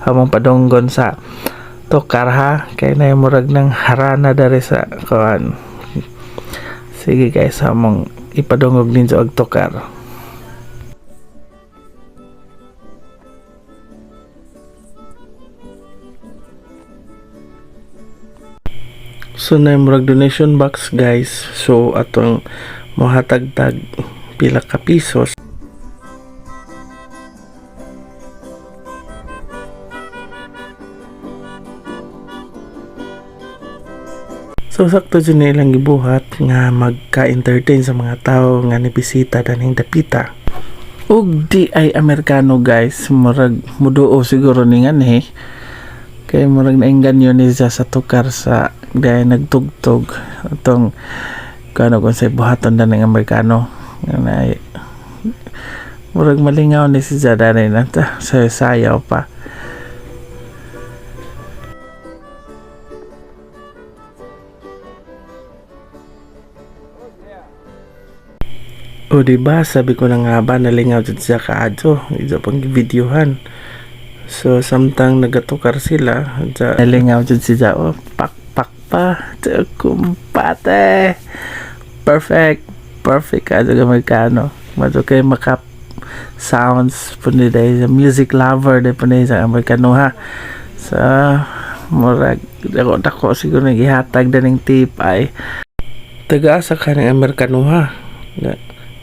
Among padunggon sa tukar ha, kay na murag ng harana dari sa kuan. Sige guys, among ipadungog ninyo og tukar. So na murag donation box guys. So atong mohatag-tag pila ka pesos. So sakto jud ni ilang gibuhat nga magka-entertain sa mga tao nga nibisita danhing dapita. Ug di ay Amerikano guys, murag muduo siguro ni nganhi. Kay murag naingganyo ni siya sa tukar sa dahil nagtugtog atong kano kung sa buhaton daning Amerikano. Nga murag malingaw ni siya dani na sa sayaw pa. O diba, sabi ko na nga ba, nalingaw dyan siya kaadyo, ito pang videohan. So samtang nagatukar sila, dyan, nalingaw dyan siya, oh, pakpak pa, kumpate. Perfect, perfect kaadyo ka magkano. Mato kay maka sounds po ni dahil sa music lover dahil po ni sa Amerikano ha. So, murag, dako dako siguro nagihatag daning tip ay taga-asa ka ng Amerikano ha.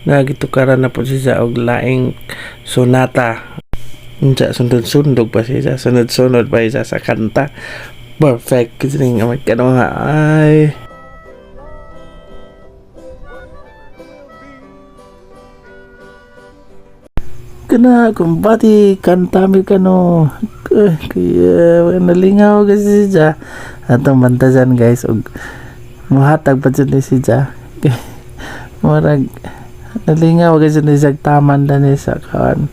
Nagitukaran na po siya og laing sonata. Unsa sundod-sundog pa siya, sunod-sunod pa siya sa kanta. Perfect kasi ning Amerikano ha. Ay. Kana kumbati kanta Amerikano. Kaya nalingaw kasi siya. Atong bantasan guys og Muhatag pa jud ni si Ja. Murag nalingaw gud ni siya taman ni sa kuan.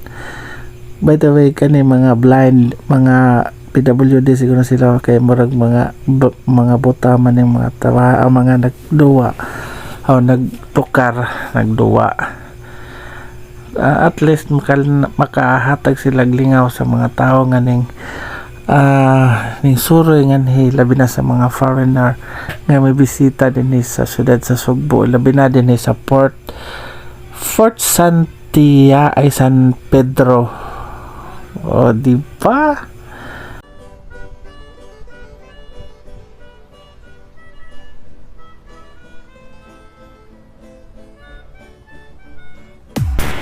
By the way, kani mga blind, mga PWD siguro sila kay murag mga buta man yung mga tawa, ang mga nagduwa o nagtukar, nagduwa. At least makahatag sila lingaw sa mga tao nga ning suroy nganhi, labi na sa mga foreigner nga may bisita dinhi sa syudad sa Sugbo, labi na dinhi sa Port Fort Santia ay San Pedro. O, di ba?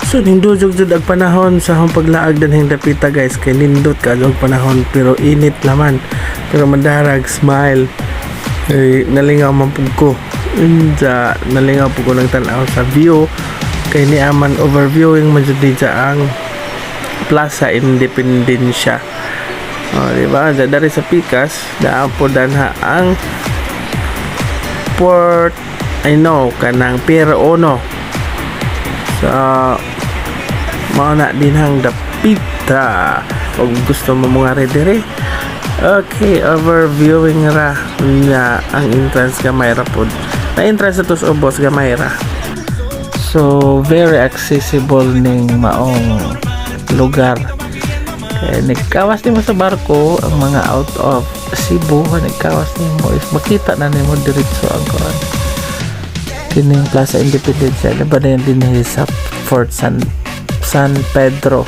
So nindot jud ang panahon sa akong paglaag dinhing dapita, guys, kay nindot ka og panahon pero init naman, pero mandarag smile eh, nalingaw man pud ko. Unja, nalingaw pud ko ng tan-aw sa view kay niaman overviewing man jud ni ang Plaza Independencia. O, di ba? Dari sa Pikas, daan po danha ang Port, I know, kanang Pier Uno. So, mao na dinhang dapita. Kung gusto mo mga diri. Okay, overviewing ra na ang entrance, gamay ra pod. Na entrance ato sa ubos, gamay ra. So, very accessible ning maong lugar. Kaya nagkawas nimo sa barko, ang mga out of Cebu, nagkawas nimo is makita na nimo diretso ang kuan. Kining Plaza Independencia, labi na yan dinhi sa Fort San Pedro.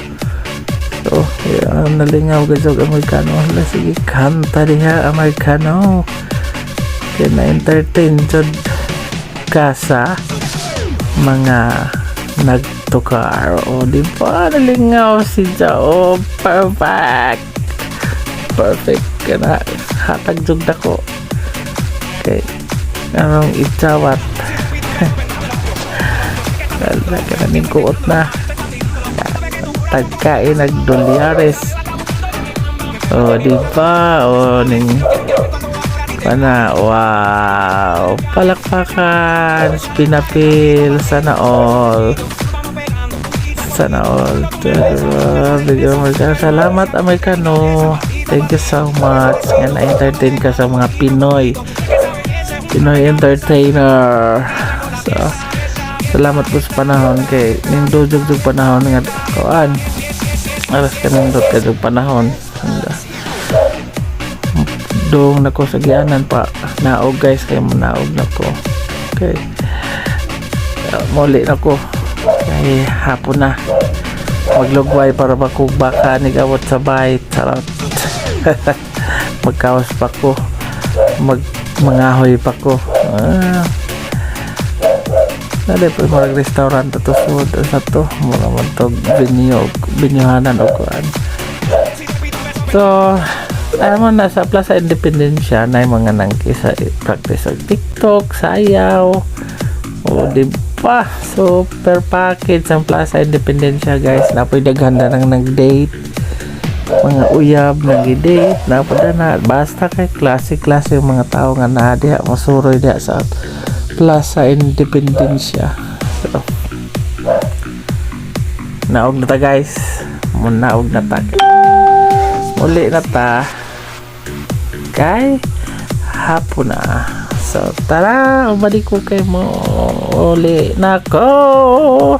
So, yeah, nalingaw gud og Amerikano. Hala, sige, kanta diha Amerikano. Kaya na-entertain jud ka sa mga nagtukar. O, di ba? Nalingaw si Jao. Perfect! Perfect ka na. Hatag jud ako. Okay. Anong itsawat? Wala ka na ning kuot na. Tagkain nagdolyares. O, di ba? O, ning pana, wow. Palakpakan, Spinapil, sana all. Sana all. Bigyan mo ka. Salamat, Amerikano. Thank you so much. Nga na-entertain ka sa mga Pinoy. Pinoy entertainer. So, salamat po sa panahon kay nindot jud panahon nga kuan. Aras ka nindot ka jud panahon. Hangga. Dong nako sa gianan pa naog, guys, kay mo naog nako. Okay. Muli nako. Kay hapon na. Maglugway para bakog baka ni gawat sa bay. Charot. Magkawas pa ko. Mag mangahoy pa ko. Ah. Nade pa mga restaurant to food sa to. Mura man to venue, venuehanan o kuan. So, alam mo na sa Plaza Independencia na yung mga nangki sa practice og TikTok, sayaw. O, di ba? Super package ang Plaza Independencia, guys. Napoy daghan na nang nag-date. Mga uyab nag-date. Napoy na. Basta kay klase-klase yung mga tao nga naa diha. Masuroy diha sa Plaza Independencia. So, naog na ta, guys. Munaog na ta. Muli na ta. Kay hapon na. So, tara, umalik ko kay mo. Uli na ko.